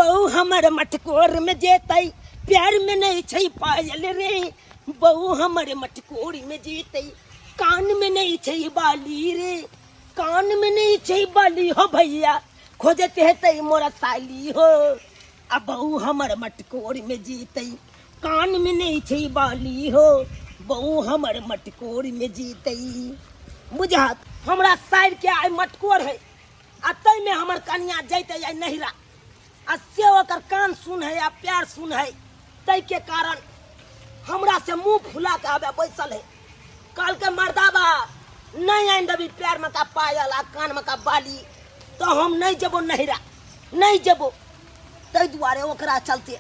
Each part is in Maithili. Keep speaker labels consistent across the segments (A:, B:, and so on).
A: बहु हमर मटकोर में जेतै प्यार में नहीं छै पायल रे बहु हमर मटकोर में जेतै कान में नहीं छै बाली रे कान में नहीं छै बाली हो भैया खोजत हेतै मोरा साली हो आ बहु हमर मटकोर में जीतै कान में नहीं छै बाली हो बहु हमर मटकोर में जीतै बुझत हमरा साइड के आइ मटकोर है आ ताहिमे हमर कनिया जैतै आइ नहिरा आ से ओकर कान सुन है आ प्यार सुन है ताहिके कारण हमरा से मुंह फुला के आबे बैसल है कहलकै मर्दाबा नहीं आनि देबी पैर में का पायल आ कान में का बाली तो हम नहीं जेबो नहिरा नहीं जेबो ताहि दुआरे ओकरा चलते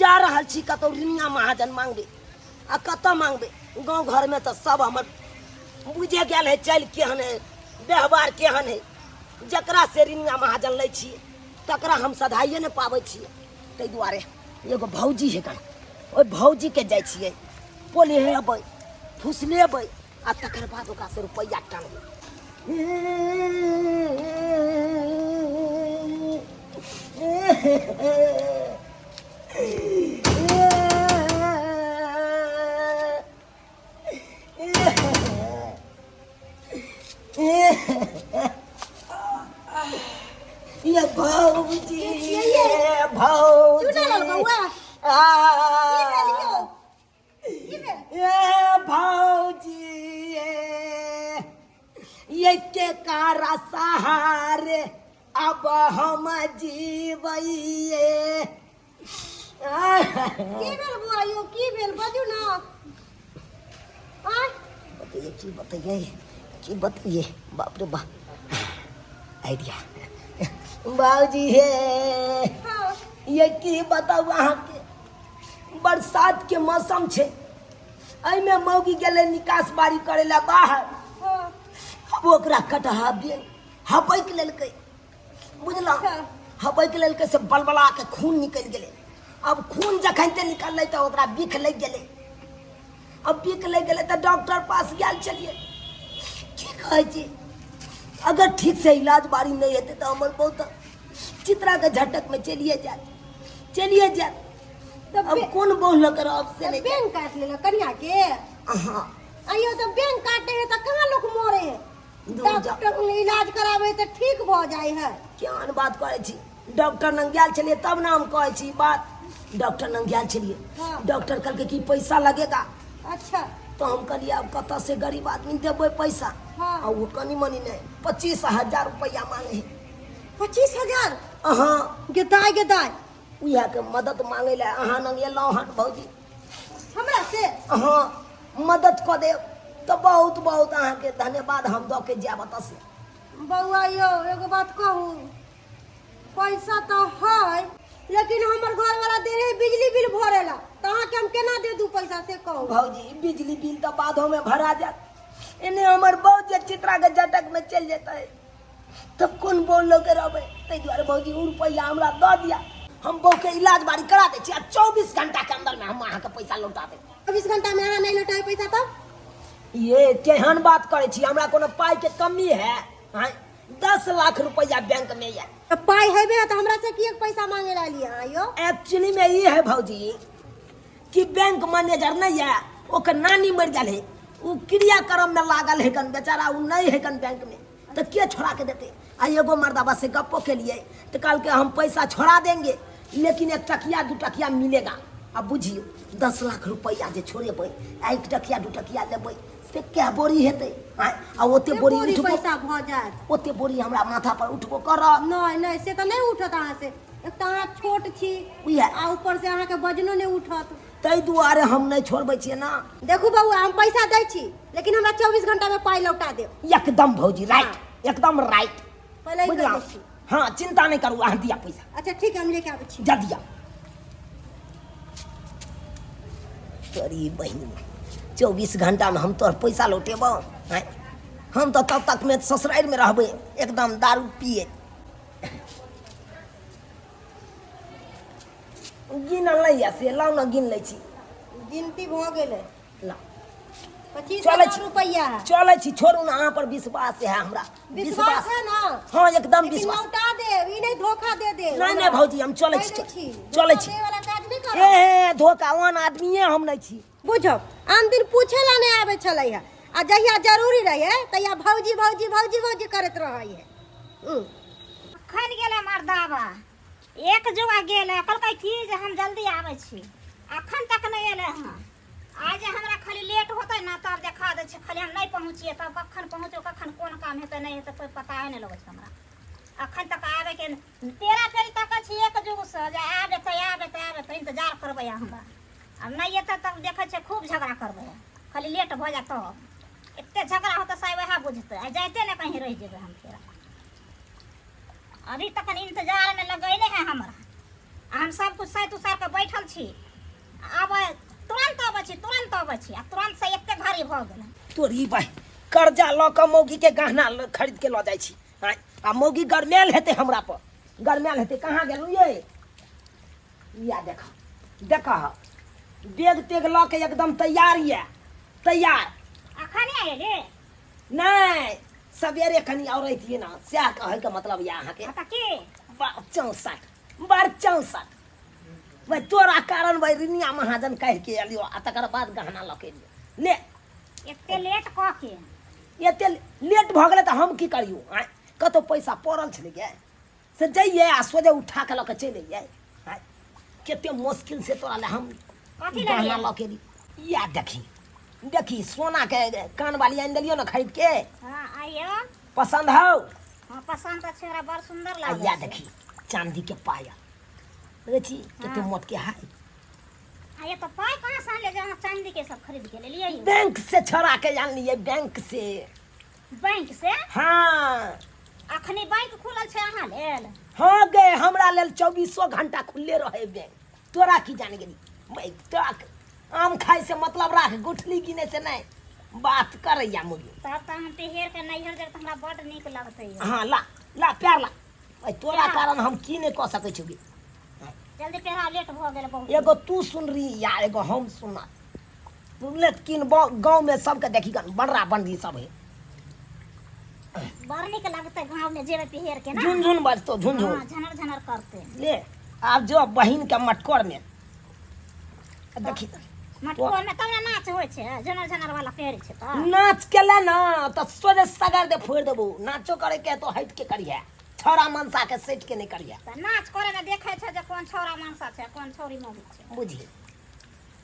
A: जा रहल छी कतहु रिनिया महाजन मांगबे आ कतऽ मांगबे गाँव घरमे तऽ सब हमर बुझे गेल है चलि केहन है व्यवहार केहन है जकरा से रिनिया महाजन लै छियै तकरा हम सधाइए नहि पाबै छियै ताहि दुआरे एगो भौजी है कन ओहि भौजीके जाइ छियै पोलेबै फुसलेबै आ तकर बाद ओकरासँ रुपैआ टानबै। ये भौजी ये भौजी
B: चुना लाल बउआ
A: आ
B: की भेल यौ की भेल
A: ये भौजी ये ये के कारा सहारे अब हम जीवैये।
B: की भेल बुआ यौ की भेल बाजू ना आय
A: बताइए की बताइए की बताइए बाप रे बाप आइडिया बाबूजी हे
B: हाँ
A: ये की बताऊ अहाँके बरसात के मौसम छै एहिमे मौगी गेलै निकास बारी करै लए बाहर
B: हाँ
A: अब ओकरा कटहा बेल हपकि लेलकै बुझलहुँ
B: अच्छा।
A: हपकि लेलकै से बलबला के खून निकलि गेलै अब खून जखन ते निकललै तऽ ओकरा बिख लागि गेलै अब बिख लागि गेलै तऽ डॉक्टर पास गेल छलियै की कहै छी अगर ठीक से इलाज बारी नहि हेतै तऽ हमर बहुत चित्राके झटकमे चलिए जायत चलिए जायत
B: तऽ
A: अब कोन बहु लऽ कऽ रहब से नहि
B: बैंक काटि लेलक कनिया के
A: हाँ
B: अयो तऽ बैंक काटे है तऽ कहाँ लोक मरे है
A: दूर जा।
B: डॉक्टर लग इलाज कराबे तऽ ठीक भऽ जाइ है
A: केहन बात करै छी डॉक्टर लग गेल छलियै तब ने हम कहै छी ई बात डॉक्टर लग गेल छलियै
B: हाँ।
A: डॉक्टर कहलकै कि पैसा लगेगा
B: अच्छा
A: तऽ हम कहलियै आब कतऽ से गरीब आदमी देबै पैसा
B: हाँ।
A: आ ओ कनि मनि नहि 25,000 रुपैआ मांगे है
B: 25,000
A: अहाँ
B: गे दाय गे दाय
A: उएहके मदद मांगै लए अहाँ लग एलहुँ हन भौजी
B: हमरा से
A: अहाँ मदद कऽ देब तऽ बहुत बहुत अहाँके धन्यवाद हम दऽ के जायब एतऽ से
B: बौआ यौ एगो बात कहू पैसा तऽ है लेकिन हमर घर वाला दे रहे बिजली बिल भरे ला तऽ अहाँके हम केना दे दू पैसा से कहू
A: भौजी बिजली बिल तऽ बादो में भरा जायत एने हमर बहुत जे चित्राके झटक में चलि जेतै तब कोन बोल लऽ के रहबै ताहि दुआरे भौजी ओ रुपैआ हमरा दऽ दिअ हम बहूके इलाज बारी करा दै छी आ 24 घंटा के अंदर में हम अहाँके पैसा लौटा देब
B: 24 घंटा में अहाँ नहीं लौटाए पैसा तब
A: ये केहन बात करै छी हमरा कोनो पाइ के कमी है आँय 10 लाख रुपैआ बैंक में ये
B: तऽ पाइ हेबे तऽ हमरा से किएक पैसा मांगे रहलियै अहाँ यौ
A: एक्चुअली में ई है भौजी कि बैंक मैनेजर नहीं है ओकर नानी मरि गेल है ओ क्रियाक्रम में लागल है कन बेचारा ओ नहीं है कन बैंक में तो के छोड़ा के देते आ एगो मर्दाबा से गप्पो के लिए तो कहलकै हम पैसा छोड़ा देंगे लेकिन एक टकिया दू टकिया मिलेगा आ बुझियौ 10 लाख रुपैआ जे छोड़ेबै आ एक टकिया दू टकिया लेबै से कए बोरी हेतै आँय आ ओते
B: से
A: बोरी
B: बोरी
A: उठबो
B: पैसा भऽ जायत
A: ओते बोरी हमरा माथा पर उठबो करत
B: नहि नहि से तऽ नहि उठत अहाँ से एक तऽ अहाँ छोट छी
A: उएह
B: आ ऊपर से अहाँके वजनो नहि उठत
A: ताहि दुआरे हम नहि छोड़बै छियै ना
B: देखू बौआ हम पैसा दै छी लेकिन हमरा 24 घंटा में पाई लौटा देब
A: एकदम भौजी राइट एकदम राइट
B: पहिले ही कहि
A: बुझलहुँ
B: दै छी
A: हाँ चिंता नहीं करू अहाँ दिया पैसा
B: अच्छा ठीक है हम लेके आबै छी
A: जा दिया तोरी बहिन 24 घंटा में हम तोहर पैसा लौटेबौ आँय हम तऽ तब तक में ससुरारि में रहबै एकदम दारू पिए गिनल नहि यऽ से लाउ ने गिन लै छी
B: गिनती भऽ गेलै
A: लाउ
B: पच्चीस
A: चलै
B: हजार
A: छी।
B: रुपैआ है
A: चलै छी छोड़ू ने अहाँ पर विश्वास है हमरा
B: विश्वास है ना
A: हाँ एकदम
B: लेकिन
A: विश्वास
B: लौटा देब ई ई नहि धोखा दे दे
A: नहि नहि भौजी हम चलै
B: कहि
A: छी
B: दै छी
A: चलै
B: धोखा
A: छी
B: दै वाला काज नहि करब
A: ए धोखा ओहन आदमीए हम नहि छी
B: बुझो आन दिन पूछे ला नहि आबै छलै है आ जहिया जरूरी रहे तहिया भौजी भौजी भौजी भौजी करैत रहै है
C: अखन गेलै मर्दाबा एक जुआ गेलै कहलकै की जे हम जल्दी आबै छी अखन तक नहि एलै हँ आइ जे हमरा खाली लेट होतै ने तब देखा दै छै खाली हम नहि पहुँचियै तब कखन पहुँचो कखन कोन काम हेतै नहि हेतै कोइ पता नहि लगै छै हमरा अखन तक आबैके पेरा पेरी तकै छी एक जुगसँ जे आब एतै आब एतै आब एतै इन्तजार करबै हमरा आब नहि एतै तब देखै छियै खूब झगड़ा करबै खाली लेट भऽ जायत तब एते झगड़ा होतै साहेब वएह बुझतै आ जाइते ने कहीं रहि जेबै हम फेर अभी तक इंतजारमे लगैले है हमरा आ हम सब कुछ सैत उसार के बैठल छी आब तुरंत अबै छी तुरंत अबै छी आ तुरंत से एते घड़ी भऽ गेल
A: तोरी भाई कर्जा लऽ कऽ मौगीके गहना खरीद के लऽ जाइ छी आँय, आ मौगी गरमायल हेतै हमरा पर गरमायल हेतै कहाँ गेलहुँ ये या देख देख बेग तेग लऽ के एकदम तैयार यऽ तैयार
C: अखन आयल
A: नहि सवेरे कनि और अइतियै ने सएह कहैके मतलब यऽ अहाँके
C: तऽ की
A: चौंसठ बड़ चौंसठ भाई तोरा कारण भाई रिनिया महाजन कहि के एलियो आ तकर बाद गहना लऽ के एलियो ले
C: एते लेट कऽ के
A: एते लेट भऽ गेलै तऽ हम की करियो आँय कतौ पैसा पड़ल छलै गे से जइयै आ सोझे उठा के लऽ के चलि अइयै आँय कते मुश्किल से तोरा ले हम
C: कथी
A: गहना
C: लेलियै?
A: लऽ के एली या देखी देखी सोना के कानवाली आनि देलियो ने खरीद के
C: हाँ आइयो
A: पसंद हौ
C: हाँ पसंद तऽ छै हमरा बड़ सुंदर
A: आ
C: लागै
A: या
C: छै
A: देखी चांदी के पायल देखै छी कते
C: हाँ।
A: मोट के हाय
C: आ ये तऽ पाइ कहाँ से आनलियै जे अहाँ चांदी के सब खरीद के लेलियै यौ?
A: बैंक से छोड़ा के आनलियै बैंक से
C: बैंक से
A: हाँ
C: अखनी बैंक खुलल छै अहाँ लेल
A: हाँ गे हमरा लेल चौबीसो घंटा खुलले रहे बैंक तोरा की जान गेली भाई तोरा आम खाइ से मतलब राख गुठली गिने से नहीं बात करैया मुगी
C: तब तऽ हम पेहेर के नैहर जायब तऽ हमरा बड नीक लगतै यौ।
A: हाँ ला ला प्यार ला भाई तोरा कारण हम की नहीं कऽ सकै छी गे
C: जल्दी पेहरा लेट भऽ गेल बहुत
A: एगो तू सुनरी या एगो हम सुना लेकिन गाँव में सबके देखी गन बड़रा बंडी सब है
C: बड़ नीक लगतै गाँव में जेबै पेहेर के ना
A: झुनझुन बजतो झुनझुन
C: हाँ झनर झनर करतै
A: ले आब जो बहिन के मटकोर में देखी
C: मटकोर में तब ने नाच होइ छै झनर झनर वाला पेहरै छै तऽ
A: नाच केला ना तऽ सोझे सगर दे फोड़ि देबो नाचो करे के तो हटि के करिहे छौड़ा मनसा के सटि के नहीं करिहे
C: तऽ नाच करे में देखै छै जे कोन छौड़ा मनसा छै कोन छौड़ी मौगी छै
A: बुझी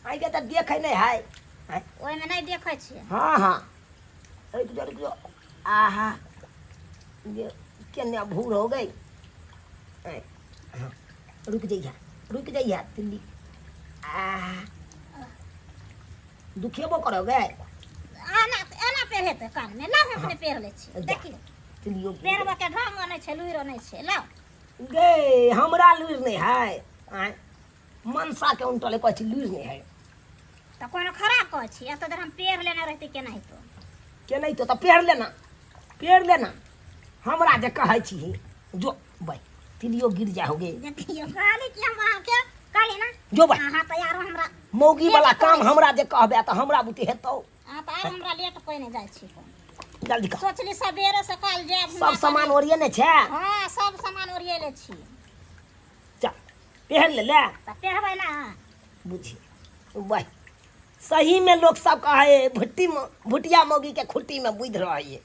A: आइ के तऽ देखै नहि है आँय?
C: ओहिमे नहि देखै छियै
A: हाँ हाँ रुक जाओ रुक जाओ आहा ये केने भूर हो गई आँय, हाँ, रुक जइहा रुक जइहा तिल्ली आहा दुखेबो करोगे
C: एना एना पेरहेतै कानमे लाउ हम अपने पेर लै छी देखियौ
A: तिल्लियो
C: पेरबऽ के ढंग नहि छै लुइरो नहि छै लाउ
A: गे हमरा लुरि नहि है आँय मनसा के उनटले कहै छी लुरि नहि है
C: तऽ कोनो खराब कहै छी एतऽ धरि हम पेर लेने रहितै केनाहितो
A: केनाहितो तऽ पेर लेना पेर लेना हमरा जे कहै छी जो भाई तिलियो गिर जाओगे
C: देखियौ कहली कि हम अहाँके कहली ना
A: जो भाई
C: अहाँ तऽ यार हमरा
A: मौगी वाला काम हमरा जे कहबे तऽ हमरा बुते हेतौ
C: अहाँ तऽ आर हमरा लेट कोइ जाइ छी
A: जल्दी कर
C: सोचली सबेरे सकाल जायब
A: सब सामान ओरिये छै
C: हाँ सब सामान ओरियेले छी
A: चल पहन ले ले
C: तऽ पेहबै ना
A: बुझी वाह सही में लोग सब कहे भुट्टी भुटिया मौगी के खुट्टी में बुझ रहे है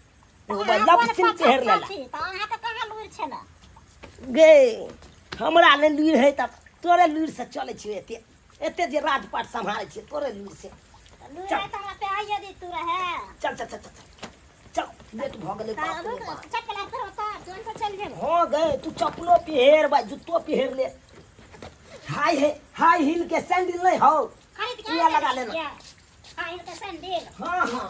A: लपसिन पेहर लेला
C: तऽ अहाँके कहाँ लुरि छलै
A: गे हमरा नहि लुरि है तऽ तोरे लुरि से चलै छियै एते एते जे राजपाट सम्हारै छियै तोरे लुरि से
C: लुरि है तऽ हमरा पेहाइए दैतु रहए
A: चल चल चल चल चल लेट भऽ गेलै बाप रे बाप।
C: चप्पल आर फेर ओतऽ तुरन्त चलि जेबै
A: हँ गे तू चप्पलो पहिर बा जूतो पहिर ले हाई हे हाई हील के सैंडल नहीं हो
C: खरीद के
A: इएह लगा लेना।
C: हाई हील के सैंडल
A: हाँ हाँ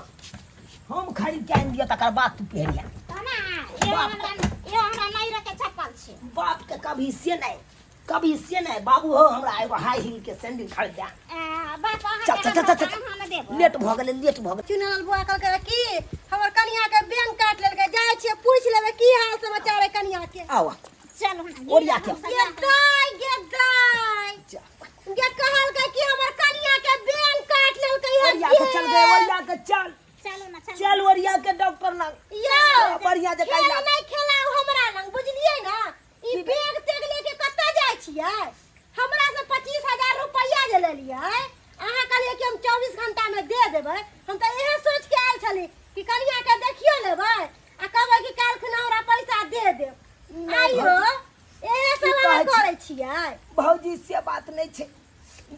A: हम खरीद के आनि दिअ तकर बाद तू पहिरिया
C: तऽ ना इहो हमरा इहो हमरा नहीं रखे चप्पल छै
A: बाप के कभी से नहीं कभी से नहीं बाबू हो हमरा एगो हाई हील के सैंडल खरीद दे
C: आ, बाप अहाँ
A: चल चल चल चल चल लेट भऽ गेलै लेट भऽ गेलै
B: चुनल बुआ कहलकै की हमर कनिया के बैंक काट लेलकै जाइ छियै पूछि लेबै की हाल समाचार है कनिया के
A: आउ
C: चलू ना
A: ओरिया के।
B: गे दाइ गे दाइ
A: चल
B: गे कहलकै की हमर कनिया के बैंक काट लेलकै है
A: ओरिया के चल गए ओरिया के चल
C: चलू ना चलू
A: चल ओरिया के डॉक्टर लग
B: यौ
A: बढ़िया जकाँ
B: खेल
A: इलाज
B: नहि खेलाउ हमरा लग बुझलियै ना ई बैंक छियै हमरा से 25,000 रुपैआ जे लेलियै अहाँ कहलियै कि हम 24 घंटामे दे देबै हम तऽ इएह सोचि के आयल छली कि कनियाके देखियो लेबै आ कहबै कि काल्हि खुना हमरा पैसा दे देब
A: नहि
B: आइयो इएह
A: की
B: सब अहाँ
A: कहै छी?
B: करै छियै
A: भौजी से बात नहि छै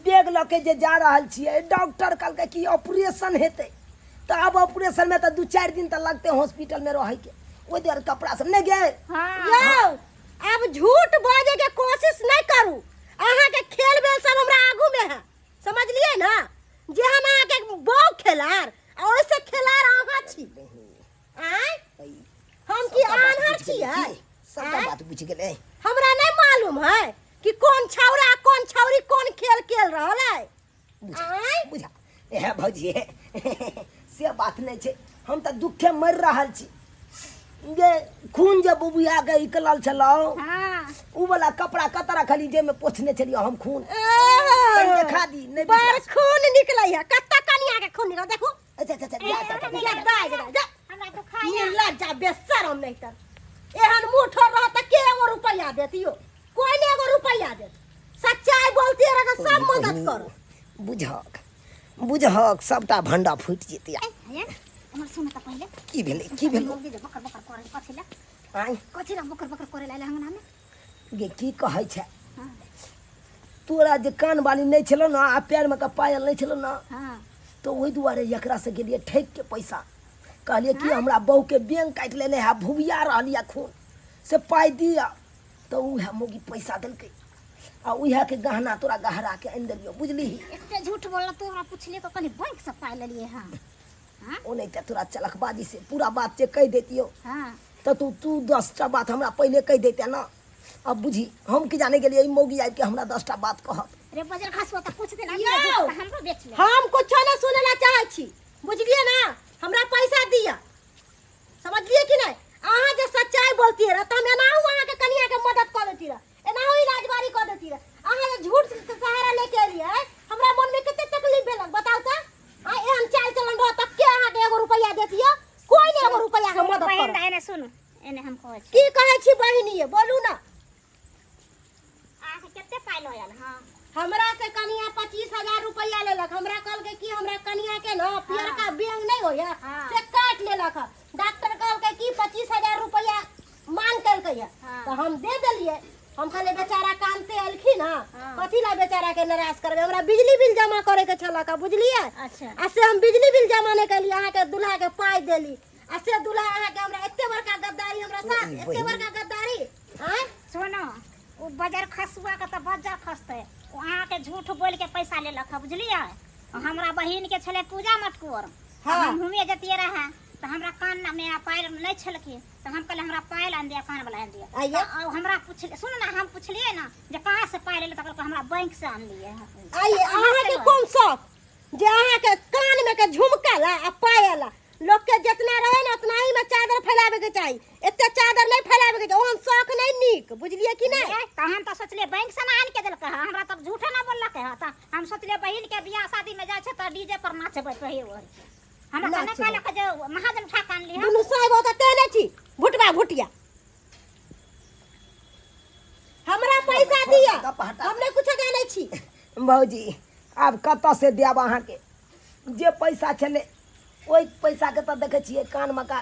A: बैग लऽ के जे जा रहल छियै डॉक्टर कहलकै कि ऑपरेशन हेतै तऽ आब ऑपरेशनमे तऽ 2-4 दिन तऽ लगतै हॉस्पिटलमे रहैके ओहि दुआरे कपड़ा सब नहि गे
C: हाँ
B: यौ आब झूठ बाजे के कोशिश नहीं करू अहाँ के खेल बेल सब हमरा आगू में है समझलिए ना जे हम अहाँ के बहु खेलार आ ओइसे खेलार अहाँ छी आँय हम की
A: सबटा बात
B: आन्हर
A: बुझि गेलियै
B: छियै
A: की? सबटा
B: आँय?
A: बात बुझि गेलै
B: हमरा नहीं मालूम है कि कौन छौड़ा कौन छौरी कौन खेल खेल रहल है
A: बुझा
B: आँय?
A: बुझा हे भौजी से बात नहि छै हम तऽ दुखे मरि रहल छी जे खून जे बुबुआ के निकलल छलौ
C: हाँ
A: उ वाला कपड़ा कतऽ रखली जाहिमे पोछने छलियै हम खून कनि देखा दी नहि
B: बड़
A: विश्वास
B: खून निकलै है कत्ता कनिया के खून निकल देखू
A: अच्छा अच्छा अच्छा जा, जा, जा, जा।
B: जा दाइ जा जा
C: हमरा दुखाइया
B: निर्लज्ज बेशरम नहीं तर एहन मुँह ठोर रहत तऽ के एगो रुपैआ देत यौ कोई नहीं एगो रुपैआ देत सच्चाई बोलती रह तऽ सब मदद करो
A: बुझहक बुझहक सबटा भंडा फूटि जेतै
C: ए, हे, हमर सुन तऽ पहिले
A: की भेलै की भेलै
C: मौगी जे बकर बकर करे कथी ला
A: आँय
C: कथी ला बकर बकर करे ला अंगना में
A: गे की कहै छै
C: हाँ
A: तोरा जे कान बाली नहि छलौ ने आ पैरमे के पायल नहि छलौ ने
C: हाँ
A: तऽ ओहि दुआरे एकरासँ गेलियै ठकि के पैसा कहलियै कि हमरा बहुके बैंक काटि लेने है भुबिया रहल यऽ खून से पाइ दिअ तऽ उएह मौगी पैसा देलकै आ उएहके गहना तोरा गहरा के आनि देलियौ बुझलिही
C: एते झूठ बोलल तू हमरा पुछलियै तऽ कहली बैंक से पाइ लेलियै हँ हाँ
A: ओ नहि तऽ तोरा चलखबाजी से पूरा बात जे कहि दैतियौ
C: हाँ
A: तऽ तू तू 10टा बात हमरा पहिले कहि दैते ने अब बुझी हम की जाने गेलियै ई मौगी आबि के हमरा 10टा बात कहत
C: रे बजर घास तऽ पूछ देना
B: यौ!
C: हमरो बेच ले
B: हम कुछो नहीं सुने ला चाहे छी बुझलिए ना हमरा पैसा दिया समझलिए कि नहीं अहाँ जे सच्चाई बोलती रह तऽ हम एनाहू अहाँके कनिया के मदद कऽ देती रह एनाहू इलाज बारी कऽ देती रह अहाँ जे झूठ के सहारा लेके एलियै हमरा मन में कते तकलीफ भेलक बताउ तऽ आ एहन चाल चलन रह तऽ के अहाँके एगो रुपैआ देतियै कोई नहीं एगो रुपैआ के मदद
C: बहिन
B: करत
C: एने सुन एने हम कहै छी
B: की कहै छी बहिनी ये बोलू ना
C: अहाँके कते पाइ लऽ आयल हँ
B: हमरा से कनिया 25,000 रुपया लेलक हमरा कहलकै कि हमरा कनिया के ना पियरका बैंक नहीं होइया
C: हाँ।
B: से काट लेलक हँ। डॉक्टर कहलकै कि 25,000 रुपया मांग केलकै हँ
C: हाँ।
B: तऽ हम दे देलियै हम कहलियै बेचारा कानते एलखिन हँ
C: हाँ।
B: कथी ला बेचारा के निराश करबै हमरा बिजली बिल जमा करे के छलक हँ बुझलियै
C: अच्छा
B: आ से हम बिजली बिल जमा नहि केलियै अहाँके दूल्हा के पाइ देली आ से दूल्हा अहाँके हमरा एते बड़का गद्दारी हमरा साथ एते बड़का गद्दारी आँय
C: सुनो ओ बजर खसुआ के तऽ बजर खसतै ओ अहाँके झूठ बोल के पैसा लेलक हँ बुझलियै हमरा बहिन के छलै पूजा मटकोर
B: हाँ।
C: हम घूमे जतियै रहए तऽ हमरा कान में पायल नहि छलखिन तऽ हम कहलियै हमरा पायल आनि दिअ कान वाला आनि दिअ
B: आइए।
C: तऽ हमरा पुछलियै सुन ने हम पुछलियै ने जे कहाँ से पायल एलै तऽ कहलकै हमरा बैंक से आनलियै हँ
B: आइए अहाँके कोन शौक जे अहाँके कान में के झुमका ला आ पायल ला लोक के जितना रहे ने उतना ही में चादर फैलावे के चाही एते चादर नहीं फैलावे के चाही ओहन शौक नहीं नीक बुझलिए कि नहीं
C: ए, तऽ हम तऽ सोचलियै बैंक से ना आनि के देलकै हँ हमरा तऽ झूठे ना बोललकै हँ तऽ हम सोचलियै बहिन के बियाह शादी में जाइ छै तऽ डीजे पर नाचबै पहिर ओढ़ के हमरा तऽ नहि
B: नाचबै।
C: कहलक जे महाजन उठा के आनली हँ
B: दुनू साहब होता तेने छी भुटबा भुटिया हमरा पैसा दिया
A: गप हटा।
B: हम नहीं कुछ जानै छी
A: भौजी आब कतऽ से देब अहाँके जे पैसा छलै ओहि पैसाके तऽ देखै छियै कानमे का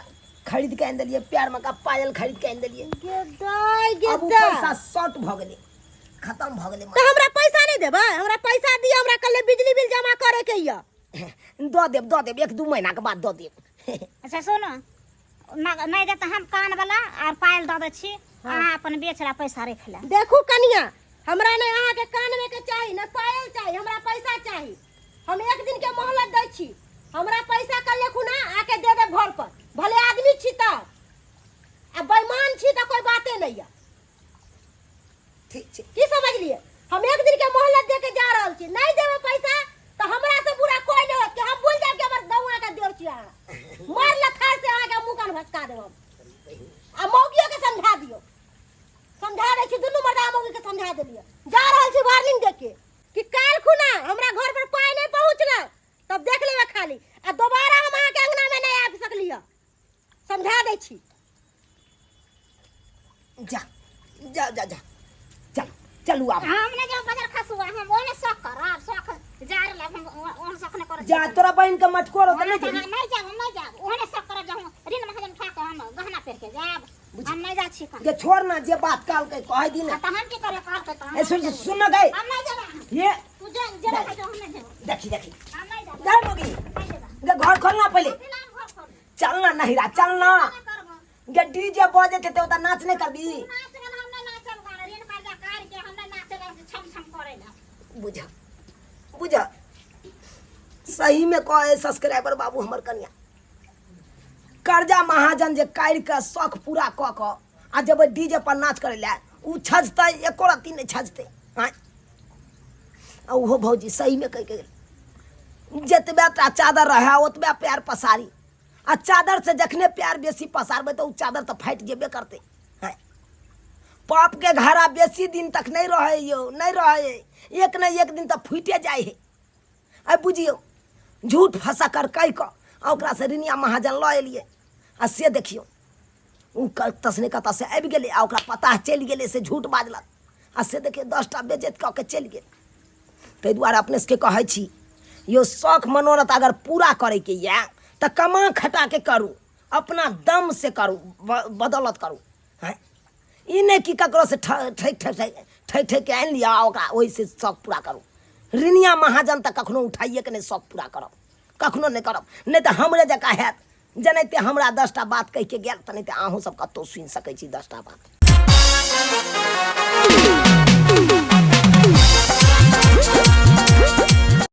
A: खरीद के आनि देलियै पैरमे का पायल खरीद के आनि देलियै
B: गे दाइ गे
A: आब ओ
B: दाइ।
A: पैसा शॉर्ट भऽ गेलै खतम भऽ गेलै
B: तऽ हमरा पैसा नहीं देबै हमरा पैसा दिअ हमरा कल बिजली बिल जमा करे के यऽ
A: दऽ देब दऽ देब 1-2 महीनाके बाद दऽ देब
C: अच्छा सुनू नहि देत हम कान वाला आर पायल दऽ दै छी अहाँ अपन बेच ला पैसा राखि लेब
B: देखू कनिया हमरा नहि अहाँके कानमे के चाही नहि पायल चाही हमरा पैसा चाही हम एक दिन के मोहलत दै छी हमरा पैसा कल खुना आके दे देब घर पर भले आदमी छी तऽ आ बेईमान छी तऽ कोई बाते नहीं है
A: ठीक छै
B: की समझलिए हम एक दिन के मोहलत दे के जा रहल छी नहीं देबै पैसा तऽ हमरा से बुरा कोई नहीं होत कि हम भूल जाब कि हमर गौआ के देव छी अहाँ मार लथार से अहाँ के मुंह कान भसका देब हम आ मौगियो के समझा दियो समझा दै छी दुनू मर्दा मौगी के समझा देलियै जा रहल छी वार्निंग दे के कि काल्हि खुना हमरा घर पर पाइ नहीं पहुँचल तब देख लेबै खाली आ दोबारा हम अहाँके अंगना में नहीं आबि सकलियै समझा दै छी
A: जा जा जा जा चल चलू आब।
C: हम नहि जाब बाजार खसुआ, हम ओने शौक करब, शौक जा रहल हम ओहन शौक नहि करब।
A: जा तोरा बहिन के मटकोर होतै नहि जेबही?
C: नहि जाब, हम नहि जाब, ओहने शौक करब जे हम ऋण महाजन उठा के हम गहना पहिर के जाब। हम नहि जाइ छी।
A: गे छोड़ ना, जे बात कहलकै कहै दी ना।
C: तऽ हम की करियै? कहलकै तऽ हम
A: ए सुन सुन ना गई।
C: हम नहि जेबै।
A: ये
C: तू जे जेबै जो, हम नहि जेबै।
A: देखी देखी।
C: हम नहि जेबै।
A: गए मगी।
C: नहि जेबै।
A: गे घर खोलना पहिले।
C: फिलहाल घर खोल।
A: चलना नहिरा चलना।
C: नहि करबो।
A: गे डीजे बजे छै ते ओतऽ नाच नहि करबी?
C: नाच गेल, हम नहि नाचब गाना। ऋण कर्जा काटि के हम नहि नाचब छम छम करै लए।
A: बुझ बुझ, सही में कहे सब्सक्राइबर बाबू, हमर कनिया कर्जा महाजन जे काटि कऽ शौक पूरा कऽ कऽ आ जेबै डीजे पर नाच करै लए, ओ छजतै? एको रत्ती नहि छजतै। आँय, आ ओहो भौजी सहीमे कहि के गेल, जतबे टा चादर रहए ओतबे पैर पसारी, आ चादर से जखने पैर बेसी पसारबै तऽ ओ चादर तऽ फाटि जेबे करतै। आँय, पापके घड़ा बेसी दिन तक नहि रहै यौ, नहि रहै, एक ने एक दिन तऽ फूटे जाइ है। आइ बुझियौ, झूठ फँसा कर कहि कऽ आ ओकरासँ ऋणिया महाजन लऽ एलियै, आ से देखियौ ओ कतऽसँ ने कतऽसँ आबि गेलै आ ओकरा पता चलि गेलै, से झूठ बाजलक, आ से देखियौ 10टा बेज्जत कऽ के चलि गेल। ताहि दुआरे अपने सबके कहै छी यौ, शौख मनोरथ अगर पूरा करैके यए तऽ कमा खटाके करू, अपना दमसँ करू, बदौलत करू। हँ, ई नहि कि ककरोसँ ठकि ठकि ठकि ठकि के आनि लिअ आ ओकरा ओहिसँ शौक पूरा करू। ऋणिया महाजन तऽ कखनो उठाइएके नहि शौक पूरा करब, कखनो नहि करब, नहि तऽ हमरे जकाँ हैत। जेनाहिते हमरा 10टा बात कहिके गेल, तेनाहिते अहूँ सब कतहु सुनि सकै छी 10टा बात।